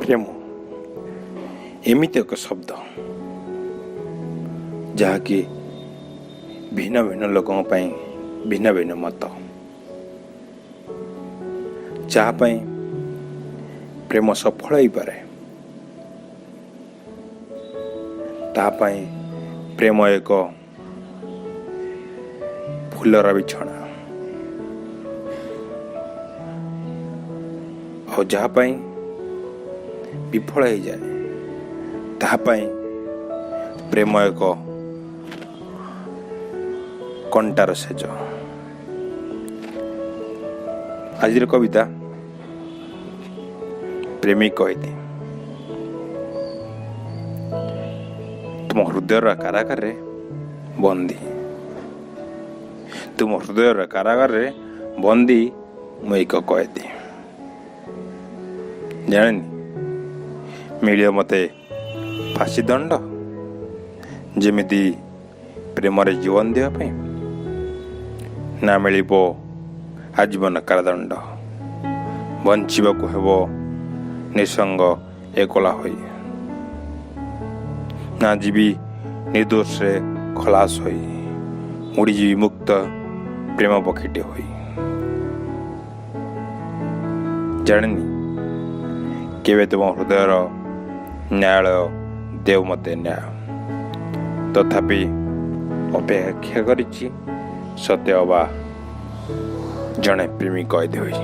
ପ୍ରେମ ଏମିତି ଏକ ଶବ୍ଦ, ଯାହାକି ଭିନ୍ନ ଭିନ୍ନ ଲୋକଙ୍କ ପାଇଁ ଭିନ୍ନ ଭିନ୍ନ ମତ। ଯାହା ପାଇଁ ପ୍ରେମ ସଫଳ ହେଇପାରେ, ତା ପାଇଁ ପ୍ରେମ ଏକ ଫୁଲର ବିଛଣା, ଆଉ ଯାହା ପାଇଁ ବିଫଳ ହେଇଯାଏ, ତାହା ପାଇଁ ପ୍ରେମ ଏକ କଣ୍ଟାର ଶେଯ। ଆଜିର କବିତା ପ୍ରେମିକ କଏଦୀ। ତୁମ ହୃଦୟର କାରାଗାରରେ ବନ୍ଦୀ, ତୁମ ହୃଦୟର କାରାଗାରରେ ବନ୍ଦୀ ମୁଁ ଏକ କଏଦୀ। ଜାଣିନି ମିଳିବ ମୋତେ ଫାଶୀ ଦଣ୍ଡ, ଯେମିତି ପ୍ରେମରେ ଜୀବନ ଦେବା ପାଇଁ, ନା ମିଳିବ ଆଜୀବନ କାରାଦଣ୍ଡ। ବଞ୍ଚିବାକୁ ହେବ ନିଃସଙ୍ଗ ଏକଲା ହୋଇ, ନା ଯିବି ନିର୍ଦ୍ଦୋଷରେ ଖଲାସ ହୋଇ, ଉଡ଼ିଯିବି ମୁକ୍ତ ପ୍ରେମ ପକ୍ଷୀଟି ହୋଇ। ଜାଣିନି କେବେ ତୁମ ହୃଦୟର ନ୍ୟାୟାଳୟ ଦେଉ ମୋତେ ନ୍ୟାୟ, ତଥାପି ଅପେକ୍ଷା କରିଛି ସତେ ଅବା ଜଣେ ପ୍ରେମୀ କଏଦୀ ହୋଇ।